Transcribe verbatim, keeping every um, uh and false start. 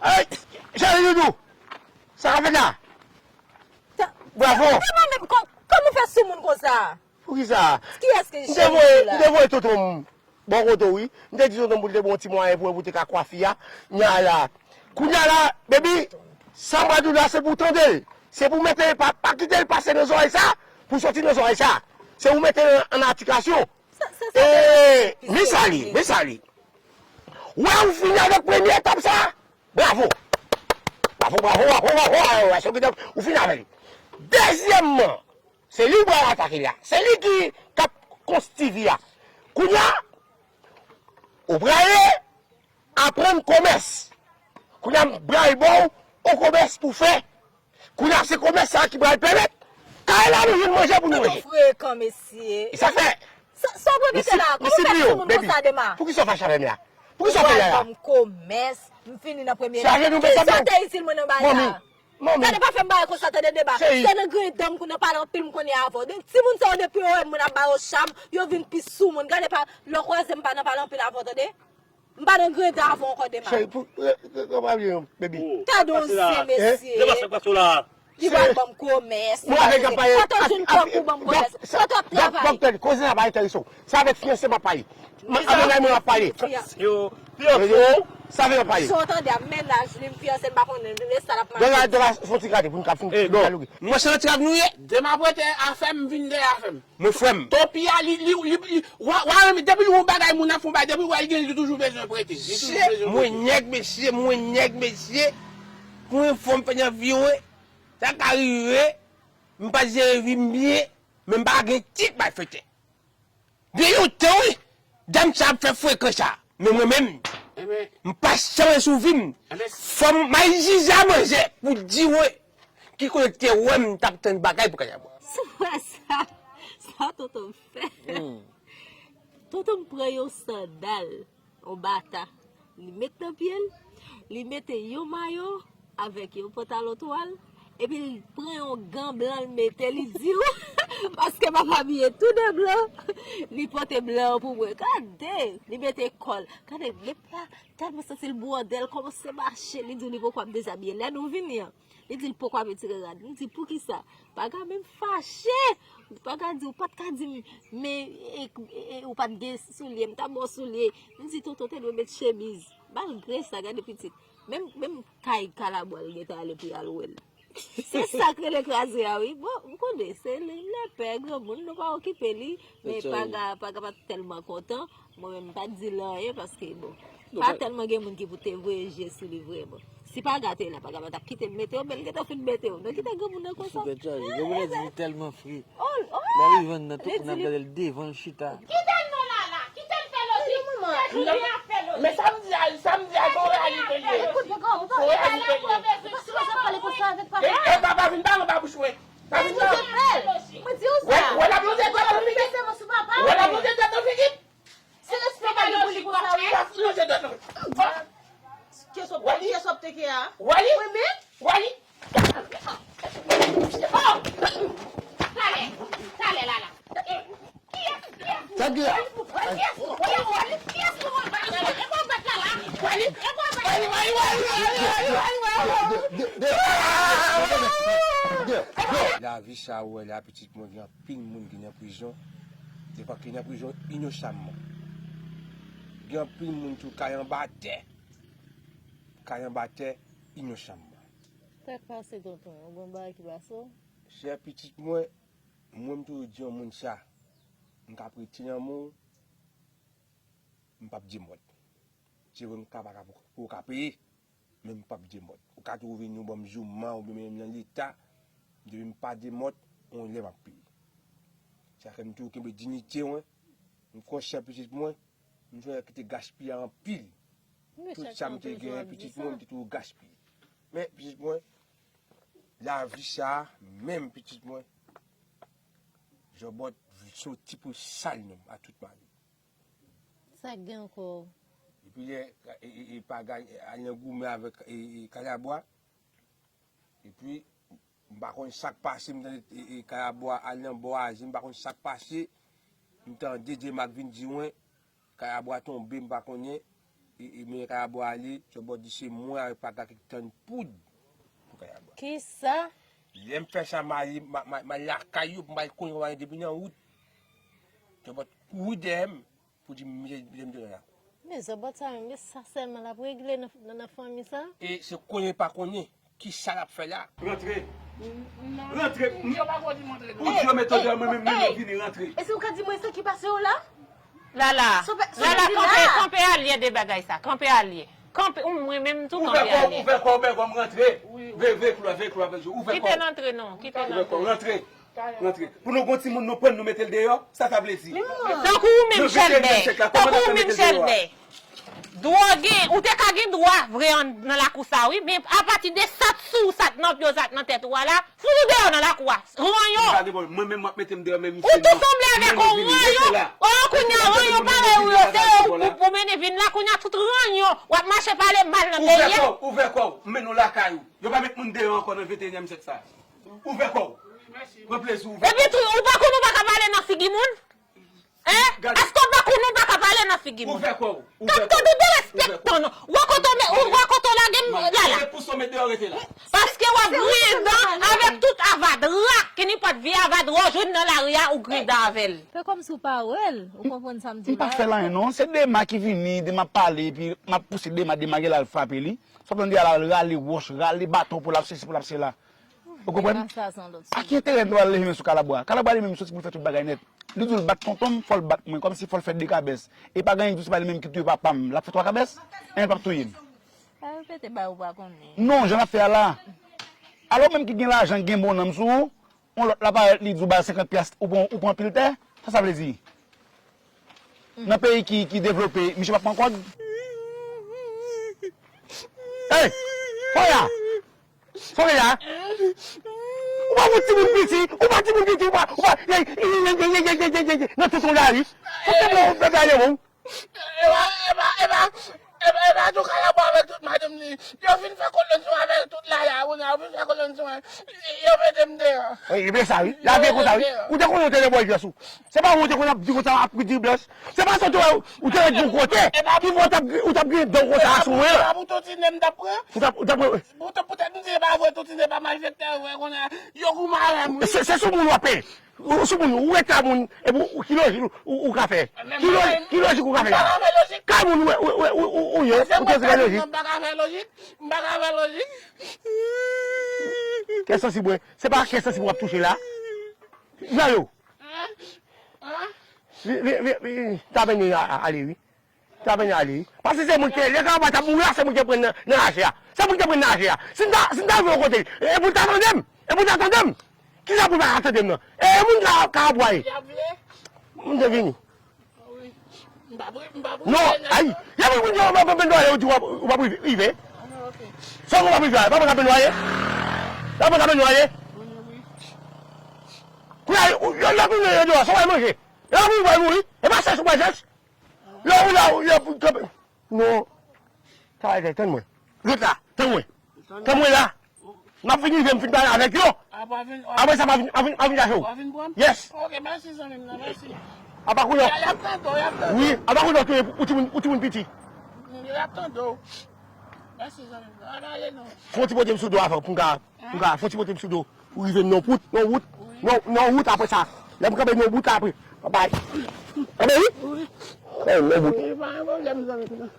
Ay, cheri doudou. Sa k ap fèt la? Bravo. Kòman menm, kò- kòman w fè sou moun konsa? Poukisa? Kiyès ki cheri la? M te voye tonton m bò kote w, wi. M te di tonton m pou l te ba w yon ti mwayen pou, pou te ka kwafi a. Nya la. Kounya la, baby, sa m pral di w la, se pou w tande l. Se pou w mete l, pa, pa kite l pase nan zòrèy sa, pou soti nan zòrèy sa. Se pou w mete l an, an aplikasyon. Sa, sa, sa, Eh, men sa li, men sa li. Wè, ou fini avèk premye etap sa. Bravo. Bravo, bravo, bravo, bravo, bravo, bravo, ou fini avè li. Dezyèmman, se li ou pral atake la. Se li ki k ap konstivi a. Kounya, ou prale aprann komès. Kounya, m pral ba w yon komès pou fè. Kounya, se komès sa ki pral pèmèt kay la nou jwenn manje pou nou manje. Frekan, mesye. E sa fè. Sa, sa w repete la? Kòman w fè sou moun konsa, Dema? Poukisa w fache avè m la? Poukisa w fè la? Ou pral ban m komès, m fini nan premye. Kisa w te itil mwen nan bagay la? Gade, pa fè m bagay konsa, tande, Dema. Se nan grenn dan m konn pale anpil, m konnen avè w. Donk, timoun sa yo, depi yo wè moun ap ba yo cham, yo vin pi sou moun. Gade, pa, lè w kwaze m, pa nan pale anpil avè w, tande. M pa nan grenn dan avè w ankò, Dema. Cheri, pou, eh, eh, eh, pa bliye non, baby. Gade yon zen, mesye. Dema, sa k pase w la? Li pral ban m komès. Mwen avèk ap pale. Kote w jwenn kòb pou ban m komès? Kote w ap travay? Koze sa pa enterese w. Se avèk fiyanse m ap pale. Avèk mennaj mwen m ap pale. Yo, fiyanse w? Se avèk m ap pale. Sa w tande a, mennaj li, m fiyanse l, m pa konnen, lè sa l ap mache. Dema, Dema, fè yon ti gade pou n ka fin dialoge. Nou mache nan ti gad nou ye. Dema prete afè m, vin dèyè afè m. Mwen, frè m. Topi a, li, li, li, li, wa, wa, depi l wè yon bagay, moun ap fè yon bagay, depi l wè l gen, li toujou bezwen prete. Li toujou bezwen prete. Mwen nèg, mesye, mwen nèg, mesye. Pou enfò m fè nan vi w, sa ka rive, m pa jere vi m byen, men m pa gen tit bay fete. Gen yon tan, wi, dam sa ap fè frekan sa. Men mwen menm, m pa chanm sou vi m. Fò m may jije a manje pou di w ki kote w te wè m t ap tann bagay pou kay a bwa. Sou wè sa, sa tonton m fè. Tonton m pran yon sandal, yon bata, li met nan pye l, li mete yon mayo, avèk yon pantalon twal, epi l pran yon gan blan l mete, li di w, paske m ap abiye tou de blan, li pote blan an pou mwen. Gade, li mete kòl. Gade, nèg la tèlman santi l bwòdè, l kòmanse mache, li di w li poko ap dezabiye. Lè nou vini an, li di l poko ap retire rad. M di, poukisa? Paga menm fache. Paga di, ou pa t ka di m, men, e, e, e, ou pa t gen soulye, m ta ba w soulye. M di, tonton te dwe met chemiz. Malgre sa, gade pitit. Menm, menm kay Kalabwa l gentan ale pou y al wè l. Se sa k rele kraze a, wi. Bon, m konnen, se li, lepè, granmoun, nou pa okipe li. Men Paga, Paga pa t tèlman kontan. Mwen menm, m pa t di l anyen, paske, bon, pa tèlman gen moun ki pou te voye je sou li vrèman. Si Paga te la, Paga pa t ap kite l mete w, men l gentan fin mete w. Nou kite granmoun nan konsa. Sou tèt chaje. Granmoun nan di li tèlman fre. Lè rive anndan, tout moun ap gade l devan l chita. Kite l non, Lala, kite l fè lojik. Se Julien ap fè lojik. Men sa m di a, sa m di a, se yon reyalite l ye. Se yon reyalite l ye. E, e, pa, pa vin pale anba bouch mwen. Pa vin pale. Mwen di w sa. Wè, wè l ap lonje dwèt nan figi. Wè l ap lonje dwèt nan figi. Se respè pa gen pou li konsa, wi. Wali. Kiyès w ap teke a? Wali. Mwen menm? Wali. Oh! Talè, talè, Lala. Kiyès, kiyès? Sa ki a? Kiyès, kiyès, kiyès pou mwen bat Lala? E mwen bat Lala? Wali, e mwen bat Lala? Wali, Wali, Wali, Wali, Wali, Wali, Wali. Lavi sa ou wè la, pitit mwen, gen anpil moun ki nan prizon. Depa ki nan prizon inosamman. Gen anpil moun tou kay anba tè. Kay anba tè inosamman. Sa k pase, tonton? Yon bon bagay ki pase w? Chè pitit mwen, mwen m toujou di yon moun sa. M ka prete nan men w, m p ap demòt. Se vre m ka pa ka pou, pou w ka peye, men m p ap demòt. Ou ka twouve nou ban m jouman oubyen menm nan leta, depi m pa demòt, yon lè m ap peye. Sa fè m toujou kenbe diyite mwen, m konsyan pitit mwen, m toujou kite gaspiye anpil. Tout sa m te genyen pitit mwen, m te toujou gaspiye. Men pitit mwen, lavi sa a, menm pitit mwen, Zòbòt soti pou sal non m a tout mari. Sa k gen ankò? Epi lè e, e, e, Paga al nan goumen avèk e, e, Kalabwa. Epi m pa konn sa k pase, m tande e, e, Kalabwa al nan bò Azi, m pa konn sa k pase. M tande Demak vin di mwen, Kalabwa tonbe, m pa konnen. e, e, mennen Kayabò ale, Djòbòt di se mwen avèk Paga ki tann poud pou Kayabò. Kisa? Lè m fè sa, m ale, m a- m a- m ale lakay yo, pou m al konnen kòman depi nan wout. Djòbòt kouri dèyè m pou di m mete m deyò la. Men Djòbòt sa menm, gen sa sèlman l ap regle nan nan- nan fanmi sa? E se konnen pa konnen, kisa l ap fè la? Rantre. Rantre. Yo pa gwo di montre non. Pou Dye mete w deyò, mwen menm, menm vini rantre. E si w ka di mwen sa ki pase w la? Lala, Sou pe- sou Lala, pe- kanpe, la. Kanpe alye de bagay sa, kanpe alye. Kanpe, ou mwen menm tou Ouvè kanpe kò, alye. Ouvè kò, ouvè kò, m rantre. Ve, ve klwa, ve klwa, ouvè kò. Kite l antre non, kite l Ouvè kò, antre. Rantre. Rantre. Pou nou gon timoun nou pran nou mete l deyò, sa sa vle di? Tankou ou menm Nan venteyenyèm Chèlbè, syèk la, kòman tankou n ou ap menm mete l deyò a? Chèlbè. Dwo gen, ou te ka gen dwa vre an- nan lakou sa wi, men apati de sat sou ou, sat nan pye w, sat nan tèt ou a la, fout ou deyò nan lakou a. Ranyon! Pa gen pwoblèm. Mwen menm m ap mete m deyò, men Ou tou sanble avèk yon ranyon. Oh, kounye a ranyon parèy ou yo, se yo ou pou mennen vin la, kounye a tout ranyon. W ap mache pale mal nan Ouvè peyi a. Kò w, ouvè kò w, m mennen w lakay ou. Yo pa met moun deyò ankò nan venteyenyèm syèk sa. Ouvè kò w. Pran plezi, ouvè. Epi tou, ou pa konn ou pa ka pale nan figi moun? Hein? Èske ou pa konn ou pa ka pale nan figi moun? Ouvè kò w. Gad, gad ou derespektan non. Ou wè kote w me- ou wè kote w lage m la la. Rete pou sou met deyò, rete la. Paske w ap griyen dan avèk tout avadra, ki nenpòt vye avadra w jwenn nan lari a, ou griyen dan avè l. Fè kòmsi w pa wè l, ou konprann sa m di M pa la? Fè l anyen non, se Dema ki vini, Dema ap pale, epi m ap pouse Dema, Dema gen la l frape li. Sa w tande a la, l rale wòch, rale baton pou l ap sesi, pou l ap sela. Ou konprann? Sa se yon lòt A ki enterè nou al leve men sou Kalabwa? Kalabwa li menm soti pou l fè tout bagay nèt. Li di w l bat tonton m, fò l bat mwen, kòmsi fò l fè de kabès. E pa gen anyen ki di w se pa li menm ki touye papa m, l ap fè twa kabès? Enben l p ap touye m. Pa repete bagay ou pa konnen. Non, jan l ap fè a la. Alò menm ki gen lajan, gen bon nanm sou ou, yon lòt la parèt li di w ba l senkant pyas, ou pran ou pran anpil tè, sa sa vle di? Nan peyi ki ki devlope, misye p ap pran kòd? Hey! Fò ya! Fò ya! Ou pa fout timoun piti, ou pa timoun piti, ou pa, ou pa, nan tout yon lari. Fò ke bon, bebe ale bon. Epa, epa, epa, epa, epa, tou Kalabwa avèk tout madanm li. Yo fin fè kolon sou avèk tout lala, kounye a, yo fin fè kolon sou. Yo mete m deyò. Wi, e byen sa wi. Lavi e konsa wi. Ou te konnen ou te nan bòy vyès ou. Se pa ou te konn ap di konsa ap di blanch. Se pa sa ou te wè ou te ret yon kote. Ki fè ou t ap ou t ap gen dan konsa sou mwen. Epa pou tout tine m t ap pran. Ou t ap ou t ap Poutèt m di e pa vre, tout tine pa malfektè vre kounye a. Yo goumen avè m wi. Se se sou moun w ap peye. Ou sou moun, ou ret a moun, epi ou, ki lojik ou, ou ka fè? Ki lojik, ki lojik ou ka fè? Kay moun ou, ou, ou, ou, ou ye, ou te fè lojik. M pa ka fè lojik, m pa ka fè lojik. Kè sansib, wi. Se pa kè sansib w ap touche la. Jan yo. Vin, vin, vin, vin, ta vini a- a- ale, wi. Sa vin ale. Paske se moun ki, lè Kalabwa t ap mouri a, se moun ki pran nan, nan aje a. Se moun ki pran nan aje a. Si m ta, si m ta rive yon kote, e pou l ta tande m. E pou l ta tande m. Kisa pou l pa ka tande m nan? E moun ka, ka ap waye. Moun te vini. Non, ay. Lè moun moun yo pa pa bendwaye, ou di w ap rive. Sa ou pa rive a, pa pa bendwaye. Pa pa bendwaye. Kounye a, yo lòt moun yo deyò, sa w al manje. E la pou w al mouri. E pa chèch ou pa chèch. Lè ou la, ou lè pou kanpe. Non. Sa va tann mwen. Lòt la, tann mwen. Tann mwen la. M ap fin rive, m fin pale avèk yo. Apre sa, m ap vin, ap vin, ap vin chache w. Yes. Ok, mèsi zanmi m nan, mèsi. Apa kounye a. Y ap tande w, y ap tande w. Wi, apa kounye a, ou timoun, ou timoun piti. Y ap tande w. Mèsi zanmi m nan. Ann ale non. Fon ti pote m sou do a pou m ka Ou ka fon ti pote m sou do. Ou rive nan wout, nan wout, nan, nan wout apre sa. Lè m kanpe nan wout la apre. Babay. Anben wi. Anben nan wout. Wi, pa gen pwoblèm zanmi m nan.